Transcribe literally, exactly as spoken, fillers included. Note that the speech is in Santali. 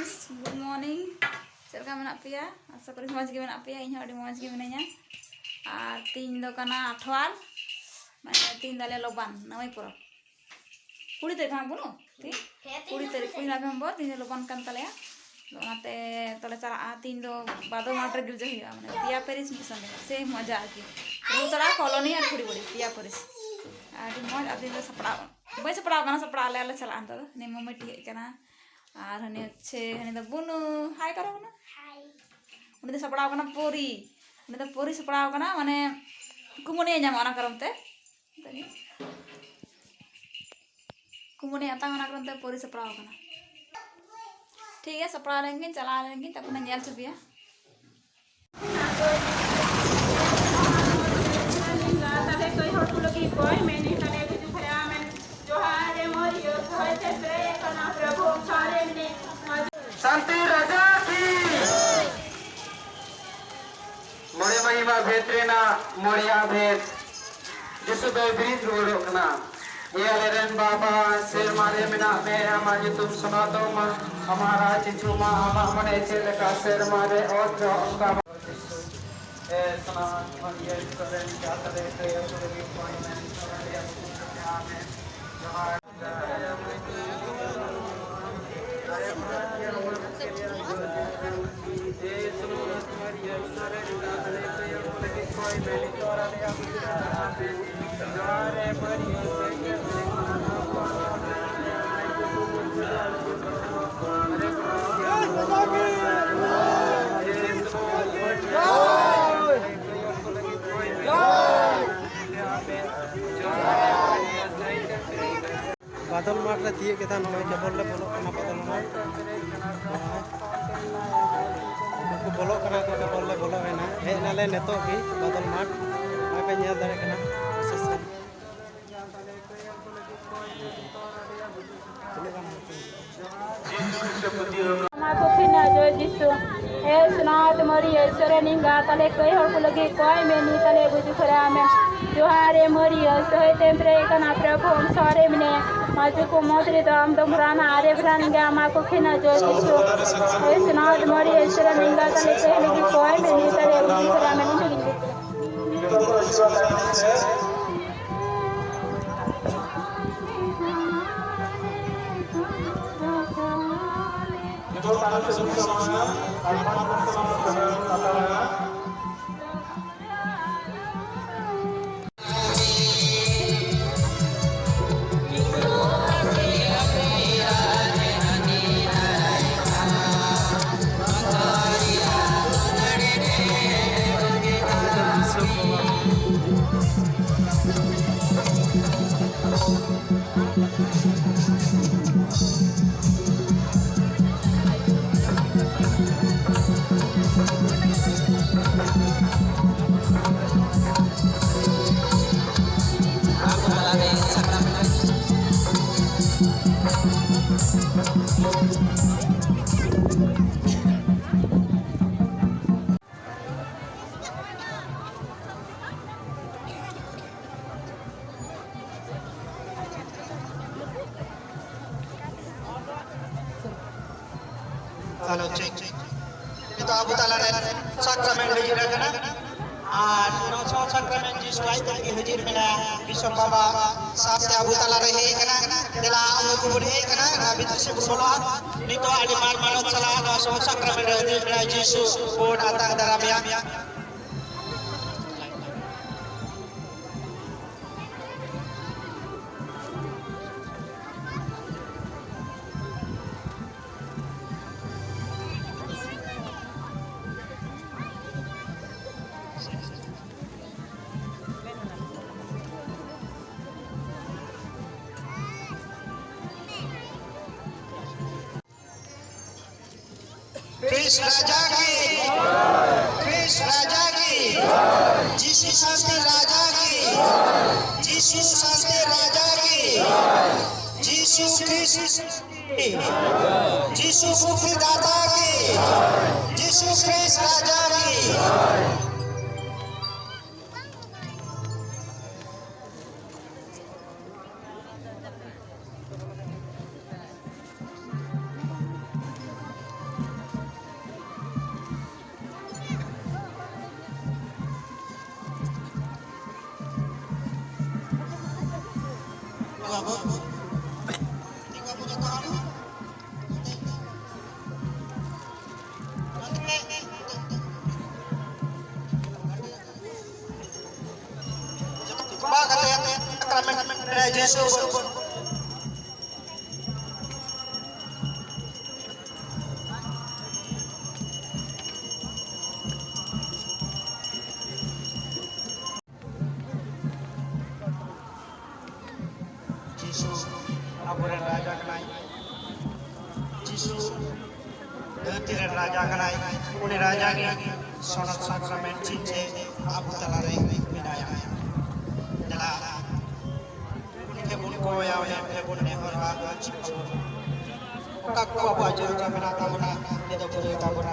Good morning. ᱪᱮᱫ ᱞᱮᱠᱟ ᱢᱮᱱᱟᱜ ᱯᱮᱭᱟ? ᱟᱥᱟ ᱠᱚᱨᱤ ᱢᱚᱡᱽ ᱜᱮ ᱢᱮᱱᱟᱜ ᱯᱮᱭᱟ᱾ ᱤᱧ ᱦᱚᱸ ᱟᱹᱰᱤ ᱢᱚᱡᱽ ᱜᱮ ᱢᱤᱱᱟᱹᱧᱟ᱾ ᱟᱨ ᱛᱤᱦᱤᱧ ᱫᱚ ᱠᱟᱱᱟ ᱟᱴᱷᱣᱟᱨ, ᱢᱟᱱᱮ ᱛᱤᱦᱤᱧ ᱫᱚ ᱟᱞᱮ ᱞᱚᱵᱟᱱ ᱱᱟᱹᱣᱟᱹᱭ ᱯᱚᱨᱚᱵᱽ᱾ ᱠᱩᱲᱤ ᱛᱟᱹᱨᱤᱠᱷ ᱦᱟᱸᱜ ᱵᱩᱱᱩ? ᱛᱤᱦᱤᱧ ᱠᱩᱲᱤ ᱛᱟᱹᱨᱤᱠᱷ, ᱠᱩᱲᱤ ᱱᱚᱵᱷᱮᱢᱵᱚᱨ, ᱛᱤᱦᱤᱧ ᱫᱚ ᱞᱚᱵᱟᱱ ᱠᱟᱱ ᱛᱟᱞᱮᱭᱟ᱾ ᱟᱫᱚ ᱚᱱᱟᱛᱮ ᱛᱚᱞᱮ ᱪᱟᱞᱟᱜᱼᱟ᱾ ᱛᱤᱦᱤᱧ ᱫᱚ ᱵᱟᱫᱚ ᱢᱟᱴᱷ ᱨᱮ ᱜᱤᱨᱡᱟᱹ ᱦᱩᱭᱩᱜᱼᱟ, ᱢᱟᱱᱮ ᱯᱮᱭᱟ ᱯᱮᱨᱤᱥ ᱢᱤᱫ ᱥᱚᱸᱜᱮ, ᱥᱮ ᱢᱚᱡᱟ ᱟᱨᱠᱤ᱾ ᱨᱩ ᱛᱚᱲᱟ, ᱠᱚᱞᱚᱱᱤ ᱟᱨ ᱠᱩᱲᱤ ᱵᱟᱹᱲᱤ, ᱯᱮᱭᱟ ᱯᱮᱨᱤᱥ᱾ ᱟᱹᱰᱤ ᱢᱚᱡᱽ᱾ ᱟᱫᱚ ᱤᱧ ᱫᱚ ᱥᱟᱯᱲᱟᱣ, ᱵᱟᱹᱧ ᱥᱟᱯᱲᱟᱣ ᱠᱟᱱᱟ, ᱥᱟᱯᱲᱟᱣ ᱟᱞᱮ, ᱟᱞᱮ ᱪᱟᱞᱟᱜᱼᱟ ᱱᱤᱛᱚᱜ ᱫᱚ᱾ ᱱᱤᱭᱟᱹ ᱢᱟᱹᱢᱤ ᱴᱷᱤᱠ ᱦᱮᱡ ᱠᱟᱱᱟ᱾ ᱟᱨ ᱦᱟᱹᱱᱤ ᱦᱚᱪᱪᱷᱮ, ᱦᱟᱹᱱᱤ ᱫᱚ ᱵᱩᱱᱩ᱾ ᱦᱟᱭ ᱠᱟᱨᱚ ᱠᱟᱱᱟ᱾ ᱦᱟᱭ᱾ ᱩᱱᱤ ᱫᱚ ᱥᱟᱯᱲᱟᱣ ᱠᱟᱱᱟ ᱯᱚᱨᱤ᱾ ᱩᱱᱤ ᱫᱚ ᱯᱚᱨᱤ ᱥᱟᱯᱲᱟᱣ ᱠᱟᱱᱟ, ᱢᱟᱱᱮ ᱠᱩᱢᱩᱱᱤᱭᱮ ᱧᱟᱢᱟ ᱚᱱᱟ ᱠᱟᱨᱚᱱ ᱛᱮ᱾ ᱠᱩᱢᱩᱱᱤ ᱟᱛᱟᱝ ᱚᱱᱟ ᱠᱟᱨᱚᱱ ᱛᱮ ᱯᱚᱨᱤ ᱥᱟᱯᱲᱟᱣ ᱠᱟᱱᱟ᱾ ᱴᱷᱤᱠ ᱜᱮᱭᱟ, ᱥᱟᱯᱲᱟᱣ ᱞᱮᱱ ᱜᱤᱧ, ᱪᱟᱞᱟᱣ ᱞᱮᱱ ᱜᱤᱧ, ᱛᱟᱨᱯᱚᱨᱮ ᱧᱮᱞ ᱦᱚᱪᱚ ᱯᱮᱭᱟ᱾ ᱥᱟᱱᱛᱤ ᱨᱟᱡᱟ ᱠᱤ᱾ ᱢᱚᱬᱮ ᱢᱟᱹᱦᱤᱢᱟ ᱵᱷᱮᱫ ᱨᱮᱱᱟᱜ ᱢᱚᱬᱮᱭᱟᱜ ᱵᱷᱮᱫ᱾ ᱡᱤᱥᱩ ᱫᱚᱭ ᱵᱤᱨᱤᱫ ᱨᱩᱣᱟᱹᱲᱚᱜ ᱠᱟᱱᱟ᱾ ᱮ ᱟᱞᱮᱨᱮᱱ ᱵᱟᱵᱟ, ᱥᱮᱨᱢᱟ ᱨᱮ ᱢᱮᱱᱟᱜ ᱢᱮ, ᱟᱢᱟᱜ ᱧᱩᱛᱩᱢ ᱥᱚᱱᱟᱛᱚᱜ ᱢᱟ, ᱟᱢᱟᱜ ᱨᱟᱡᱽ ᱦᱤᱡᱩᱜ ᱢᱟ, ᱟᱢᱟᱜ ᱢᱚᱱᱮ ᱪᱮᱫ ᱞᱮᱠᱟ ᱥᱮᱨᱢᱟ ᱨᱮ ᱚᱛ ᱨᱮ ᱚᱱᱠᱟ᱾ ᱮ ᱥᱚᱱᱟᱛᱚᱱ ᱤᱭᱟᱹ ᱤᱥᱚᱨ ᱨᱮᱱ ᱡᱟᱦᱟᱸ ᱛᱟᱞᱮ ᱠᱚ ᱤᱭᱟᱹ ᱠᱚ ᱞᱟᱹᱜᱤᱫ ᱠᱚ ᱮᱢ ᱮᱱ ᱥᱚᱱᱟ ᱨᱮᱭᱟᱜ ᱧᱩᱛᱩᱢ ᱛᱮ ᱟᱢᱮ᱾ ᱡᱚᱦᱟᱨ᱾ ᱵᱟᱫᱚᱞ ᱢᱟᱴᱷ ᱞᱮ ᱛᱤᱭᱳᱜ ᱠᱮᱫᱟ᱾ ᱱᱚᱜᱼᱚᱭ ᱠᱮᱵᱚᱞ ᱞᱮ ᱵᱚᱞᱚᱜ ᱠᱟᱱᱟ ᱵᱟᱫᱚᱞ ᱢᱟᱴᱷ᱾ ᱱᱚᱜᱼᱚᱭ ᱩᱱᱠᱩ ᱵᱚᱞᱚᱜ ᱠᱟᱱᱟ ᱠᱚ, ᱠᱮᱵᱚᱞ ᱞᱮ ᱵᱚᱞᱚ ᱮᱱᱟ᱾ ᱦᱮᱡ ᱮᱱᱟᱞᱮ ᱱᱤᱛᱚᱜ ᱜᱮ ᱵᱟᱫᱚᱞ ᱢᱟᱴᱷ᱾ ᱱᱚᱜᱼᱚᱭ ᱯᱮ ᱧᱮᱞ ᱫᱟᱲᱮᱭᱟᱜ ᱠᱟᱱᱟ ᱯᱨᱚᱥᱮᱥᱚᱱ᱾ ᱛᱤᱱᱟᱹᱜ ᱜᱟᱱ ᱦᱚᱲ ᱠᱚ ᱦᱤᱡᱩᱜᱼᱟ? ᱱᱚᱣᱟ ᱠᱚ ᱛᱤᱱᱟᱹᱜ ᱡᱚᱭ ᱡᱤᱥᱩ᱾ ᱦᱮ ᱥᱚᱱᱟᱛ ᱢᱟᱹᱨᱤᱭᱟᱹ ᱤᱥᱚᱨ ᱨᱮᱱ ᱮᱸᱜᱟ, ᱛᱟᱞᱮ ᱠᱟᱹᱭ ᱦᱚᱲ ᱠᱚ ᱞᱟᱹᱜᱤᱫ ᱠᱚᱭ ᱢᱮ, ᱱᱤᱛ ᱟᱞᱮ ᱜᱩᱡᱩᱜ ᱨᱮ᱾ ᱟᱢᱮᱱ᱾ ᱡᱚᱦᱟᱨ ᱮ ᱢᱟᱹᱨᱤᱭᱟᱹ, ᱥᱟᱹᱦᱤᱛᱮᱢ ᱯᱮᱨᱮᱡ ᱟᱠᱟᱱᱟ, ᱯᱨᱚᱵᱷᱩ ᱟᱢ ᱥᱟᱶᱨᱮ ᱢᱮᱱᱟᱭᱟ᱾ ᱢᱟᱹᱡᱷᱤ ᱠᱚ ᱢᱩᱫᱽ ᱨᱮᱫᱚ ᱟᱢ ᱫᱚᱢ ᱵᱷᱚᱨᱟᱣᱱᱟ, ᱟᱨᱮ ᱵᱷᱚᱨᱟᱣ ᱜᱮ ᱟᱢᱟᱜ ᱠᱚᱠᱷᱤᱱᱟ ᱡᱚᱭ ᱡᱤᱥᱩ᱾ ᱦᱳᱭ ᱥᱮᱱᱟᱣᱟᱫ ᱢᱟᱹᱨᱤᱭᱟᱹ, ᱤᱥᱚᱨᱟᱜ ᱮᱸᱜᱟᱛ ᱟᱞᱮ ᱠᱚᱭ ᱞᱟᱹᱜᱤᱫ ᱠᱚᱭ ᱢᱮ, ᱱᱤᱛ ᱟᱞᱮ ᱩᱰᱩᱠ ᱠᱚᱨᱟ ᱢᱮ, ᱱᱤᱛ ᱟᱞᱮ ᱩᱰᱩᱠ ᱠᱚᱨᱟ ᱢᱮ᱾ Hello, check, check. ᱱᱤᱛᱚᱜ ᱟᱵᱚ ᱛᱟᱞᱟᱨᱮ ᱥᱟᱠᱨᱟᱢᱮᱱᱴ ᱦᱟᱹᱡᱤᱨ ᱟᱠᱟᱱᱟ᱾ ᱟᱨ ᱱᱚᱣᱟ ᱥᱚᱝᱥᱟᱠᱨᱟᱢᱮᱱ ᱡᱤᱥᱩ ᱟᱡ ᱛᱮᱜᱮ ᱦᱟᱹᱡᱤᱨ ᱢᱮᱱᱟᱭᱟ, ᱵᱤᱥᱚᱢ ᱵᱟᱵᱟ ᱥᱟᱶᱛᱮ ᱟᱵᱚ ᱛᱟᱞᱟᱨᱮ ᱦᱮᱡ ᱟᱠᱟᱱᱟ᱾ ᱫᱮᱞᱟ, ᱟᱵᱚ ᱠᱚᱵᱚᱱ ᱦᱮᱡ ᱟᱠᱟᱱᱟ, ᱚᱱᱟ ᱵᱷᱤᱛᱨᱤ ᱥᱮᱫ ᱵᱚᱱ ᱵᱚᱞᱚᱜᱼᱟ᱾ ᱱᱤᱛᱚᱜ ᱟᱹᱰᱤ ᱢᱟᱱ ᱢᱟᱱᱚᱛ ᱥᱟᱞᱟᱜ ᱱᱚᱣᱟ ᱥᱚᱝᱥᱟᱠᱨᱟᱢᱮᱱ ᱨᱮ ᱦᱟᱹᱡᱤᱨ ᱢᱮᱱᱟᱭᱟ ᱡᱤᱥᱩ ᱵᱚᱱ ᱟᱛᱟᱝ ᱫᱟᱨᱟᱢᱮᱭᱟ᱾ ख्रीष्ट राजा की, ख्रीष्ट राजा की, जीसू शांति राजा की, जीसू शांति राजा की, जीसू ख्रीष्ट की, जीसू मुक्तिदाता की, जीसू ख्रीष्ट राजा की। ᱵᱟᱝ ᱠᱟᱛᱮ ᱥᱟᱠᱨᱟᱢᱮᱱᱴ ᱨᱮ ᱡᱤᱥᱩ ᱡᱤᱥᱩ ᱟᱵᱚᱨᱮᱱ ᱨᱟᱡᱟ ᱠᱟᱱᱟᱭ᱾ ᱡᱤᱥᱩ ᱫᱷᱟᱹᱨᱛᱤ ᱨᱮᱱ ᱨᱟᱡᱟ ᱠᱟᱱᱟᱭ᱾ ᱩᱱᱤ ᱨᱟᱡᱟ ᱜᱮ ᱥᱚᱱᱚᱛ ᱥᱟᱠᱨᱟᱢᱮᱱᱴ ᱪᱤᱱᱛᱮ ᱟᱵᱚ ᱛᱟᱞᱟᱨᱮ ᱢᱮᱱᱟᱭᱟ᱾ ᱫᱮᱞᱟ, ᱩᱱᱤ ᱴᱷᱮᱱ ᱵᱚᱱ ᱠᱚᱭᱟ, ᱩᱱᱤ ᱴᱷᱮᱱ ᱵᱚᱱ ᱱᱮᱦᱚᱨᱟ᱾ ᱚᱠᱟ ᱠᱚ ᱟᱵᱚᱣᱟᱜ ᱡᱟᱹᱨᱩᱲ ᱢᱮᱱᱟᱜ ᱛᱟᱵᱚᱱᱟ, ᱩᱱᱤ ᱫᱚ ᱯᱩᱨᱟᱹᱣ ᱛᱟᱵᱚᱱᱟ᱾